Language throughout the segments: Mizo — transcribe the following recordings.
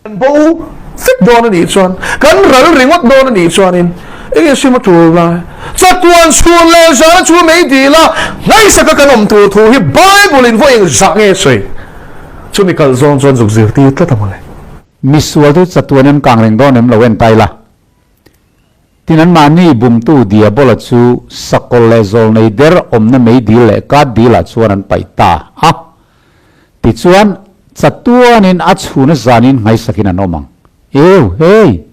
Kan bo vek dawn a nih chuan, kan ral ringawt dawn a nih chuanin enge sim a tul lai? Chatuan chhun leh zana chu mei dil a, ngaihsaka kan awm tur thu hi Bible-in vawi engzah nge sawi? Chumi kal zawng chuan zuk zirtir tlat a mawle. Misual chu chatuan an kang reng dawn em lo en tai la. Tin anmahni bumtu Diabola chu sakawlh leh zawlnei der awmna mei dil leh kat dilah chuan an paih ta a. Tichuan, chatuanin a chhuna zanin nghaisakin an awm ang. Eu, hei!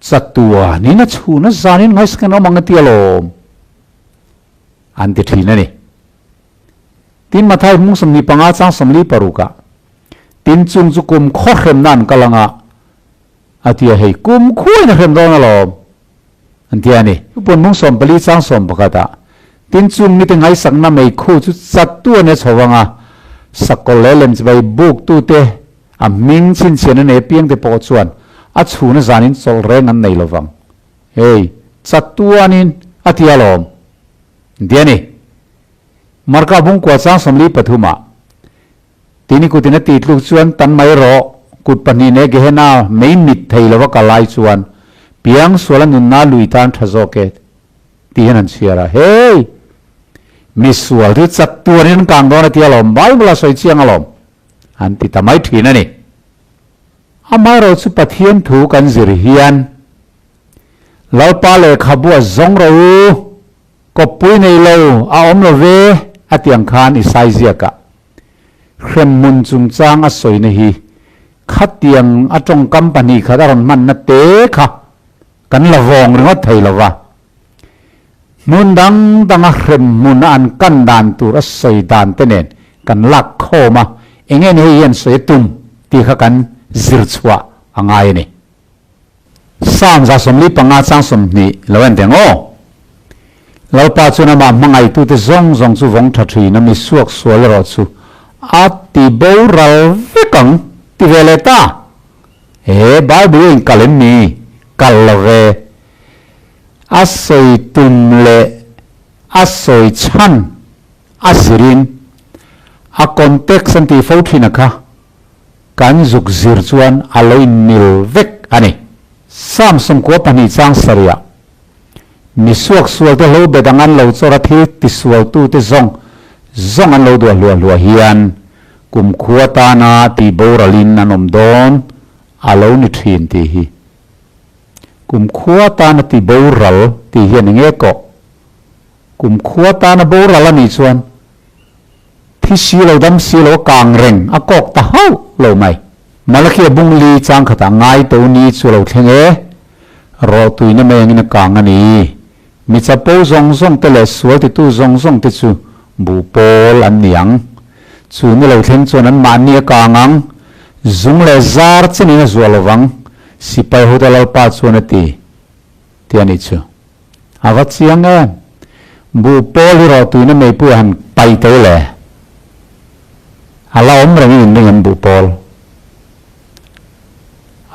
Chatuanin a chhuna zanin nghaisakin an awm ang a ti alawm, an ti thin a ni. Tin, Mathai hmung 25 chang 46 ah, Tin, chung chu kum khawhremna an kal ang a, A ti a, hei kum khuain a hrem dawn alawm, an ti a ni. Thupuan mung 14 chang 11 ah, Tin chung mite ngaihsakna meikhu chu chattu a nia chho vang a, sakawlh leh lem chibai buktute a hming chhinchhian a nei apiangte pawh chuan a chhuna zanin chawlh reng an nei lo vang. Hei, chatuanin a ti alawm, an ti a ni. Marka bungkua chang 43 ah, Tini kutin a tih tluk chuan tan mai rawh, kut pahnih leh Gehenna mei mit thei lova kal lai chuan piang suala nunna lui tan tha zawk e tih hian an chhiar a. Hey! Mi sual hi chak tuanin an kang dawn a tia lawm, Bible a sawi chiang alawm an ti ta mai thin a ni. Amaherawh chu Pathian thu kan zir hian Lalpa lehkhabu a zawng rawh u, Kawppui nei lo a awm lo ve a ti ang khan i sai ziak a. Hremhmun chungchang a sawina hi khatiang a tawngkam pahnih khat a rawn hmanna te kha kan la vawng ringawt thei lo va. Hmun dang danga hremhmun a an kan dan tur a sawi dan te nen kan lak khawm a, eng nge ni hei hian sawi a tum tih kha kan zir chhuah a ngai a ni. Psalm 145 chang 20 lo en teng aw. Lalpa chuan amah hmangaitute zawng zawng chu vawng tha thin a, mi suak sual erawh chu a ti boral vek ang ti ve leh ta. He Bible hi a inkal em ni? Kal lo ve. A sawi tum leh a sawi chhan a zirin a context an tih fo thin a kha. Kan zuk zir chuan a lo inmil vek a ni. Psalm 92 chang sarihah, Mi suaksualte hlo bet ang an lo chawr a thil tisualtute zawng zawng an lo duah hluah hluah hian kumkhua tana tihboralin an awm dawn a lo ni thin tih hi. Kumkhua tana tihboral tih hian eng nge kawh? Kumkhua tana boral a nih chuan Thi si lo dam si lo a kang reng a kawk ta hauh lo mai. Malakia bung li chang khatah ngai to ni chu lo thleng e. Rawh tuina mai angin a kang a ni. Mi chapo zawng zawng te leh sual titu zawng zawng te chu buh pawl an ni ang. Chu ni lo thleng chuan an mahni a kang ang. Zung leh zar chenin a zuah lovang. Sipai hote Lalpa chuan a ti. Ti a nih chu. A va chiang em? Buh pawl hi rawh tuina meipui a han pai to le. A la awm rengin in ring em buh pawl?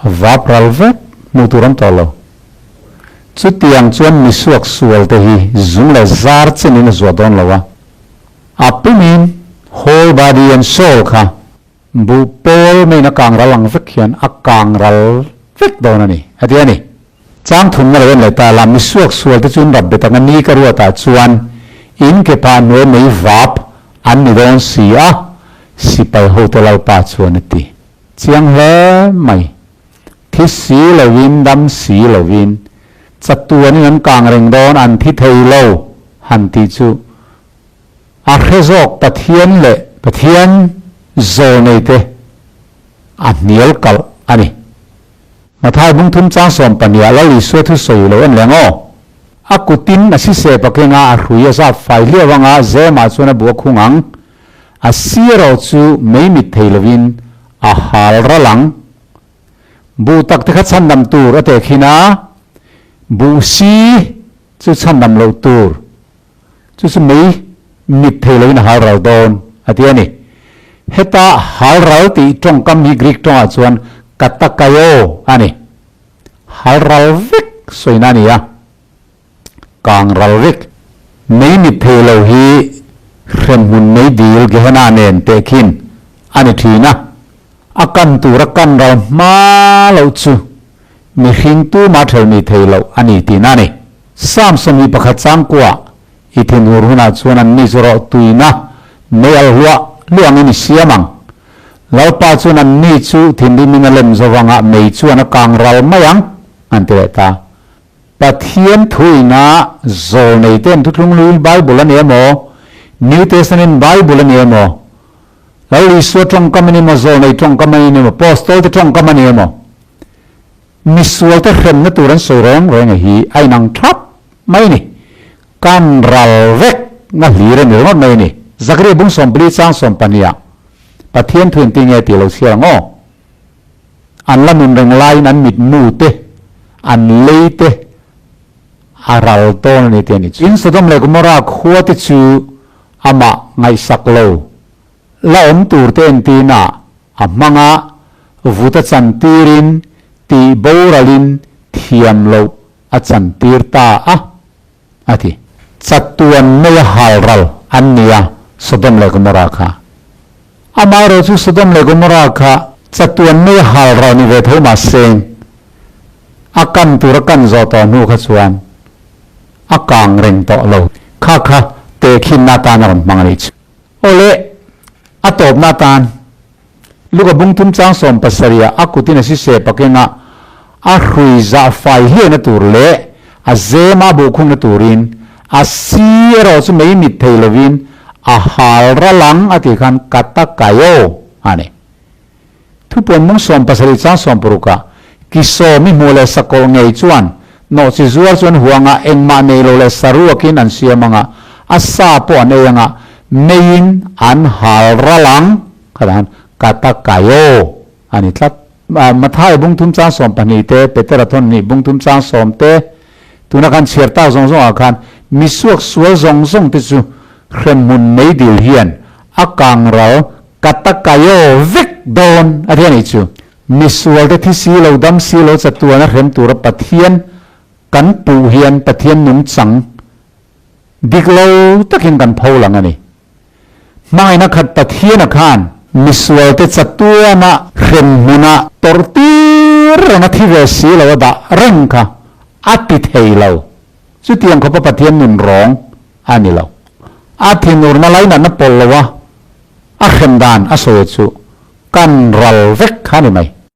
A vap ral vek, hmuh tur awm tawh lo. Chutiang chuan misuak sual te hi zung leh zar chenin a zuah dawn lo a. A pumin whole body and soul kha buh pawl meiin a kang ral ang vek hian a kang ral vek dawn a ni, a ti a ni. Chang thumna lo en leh ta la, misuak sual te chu in rap bet ang a ni ka ruatah chuan in ke phah hnuai mei vap an ni dawn si a, sipai hote Lalpa chuan a ti. Chiang hle mai. Thi si lovin dam si lovin chatuanin an kang reng dawn an thi thei lo han tih chu a hre zawk Pathian leh Pathian zawnei te a hnial kalh a ni. Mathai bung thum chang 12 ah Lal Isua thu sawi lo en leng aw. A kutin a sise pakenga a hrui a zap fai hliau anga zemah chuan a bu a khung ang. A si erawh chu mei mit thei lovin a hal ral ang. Buh tak te kha chhandam tur a tehkhin a, buh si chu chhandam loh tur. Chu chu mei mit thei loin a hal ral dawn a ti a ni. Heta hal ral tih tawngkam hi Greek tawngah chuan katakaio a ni. Hal ral vek sawina a ni a, kang ral vek. Mei mit thei lo hi hremhmun mei dil Gehenna nen tehkhin a ni thin a. A kan tur a kan ral hma loh chu mihring tuma ṭhel ni thei loh a ni tihna a ni. Psalm 21 changkua i thinhur hunah chuan anni chu rawh tuina mei al hluah hluah angin i siam ang. Lalpa chuan anni chu thinrimin a lem zo vangah mei chuan a kang ral mai ang, an ti leh ta. Pathian thuina zawlnei ten thuthlung hlui Bible a ni emaw, New Testament Bible a ni emaw, Lal Isua tawngkam a ni emaw, zawlnei tawngkam a ni emaw, Apostol te tawngkam a ni emaw, misual te hremna tur an sawi reng reng a hi a inang thap mai a ni. Kan ral vek na hlir a ni ringawt mai a ni. Zakaria bung 14 chang 12 ah Pathian thu engtin nge tih lo chhiar ang aw? An la nun reng laiin an mitmu te, an lei te a ral dawn a ni tih a ni. Tin, Sodom leh Gomorrah khua te chu amah ngaihsak lo la awm tur te entina a hmang a, vut a chantirin tih boralin thiam loh a chantir ta a, a ti. Chatuan mai a hal ral an ni a, Sodom leh Gomorrah kha. Amaherawh chu Sodom leh Gomorrah kha chatuan mai a hal ral ni ve tho mah seng, a kan tur a kan zawh tawh hnu kha chuan a kang reng tawh lo. Kha kha tehkhinna atan a rawn hmang a nih chu. Aw le, a tawpna atan Luka bung thum chang 70 ah a kutin a sise pakenga a hrui zah fai hliahna tur leh a zema buhkhungna turin a si erawh chu mei mit thei lovin a hal ral ang a tih khan katakaio a ni. Thupuan mung 70 chang 60 ah kisawm i hmuh leh sakawlh ngei chuan nawhchi zuar chuan huangah engmah nei lo leh saruakin an siam anga a sa pawh an ei anga meiin an hal ral ang. Kha dan katakaio a ni tlat. Mathai bung thum chang 12 te, Petera thawn hnih bung thum chang 10 te, tuna khan chhiar tak zawng zawngah khan misuak sual zawng zawng te chu hremhmun mei dil hian a kang ral katakaio vek dawn a ti a nih chu. Misual te thi si lo dam si lo chatuan a hrem tura Pathian kan puh hian Pathian nungchang dik lo takin kan pho lang a ni. Hmangaihna khat Pathiana khan misualte chatuana hrem hmuna tawrh tir reng a thi ve si lo a dah reng kha a ti thei lo. Chutiang khawpa Pathian nun rawng a ni lo. A thinurna lainatna pawlh lo a, a hrem dan a sawi chu kan ral vek kha a ni mai.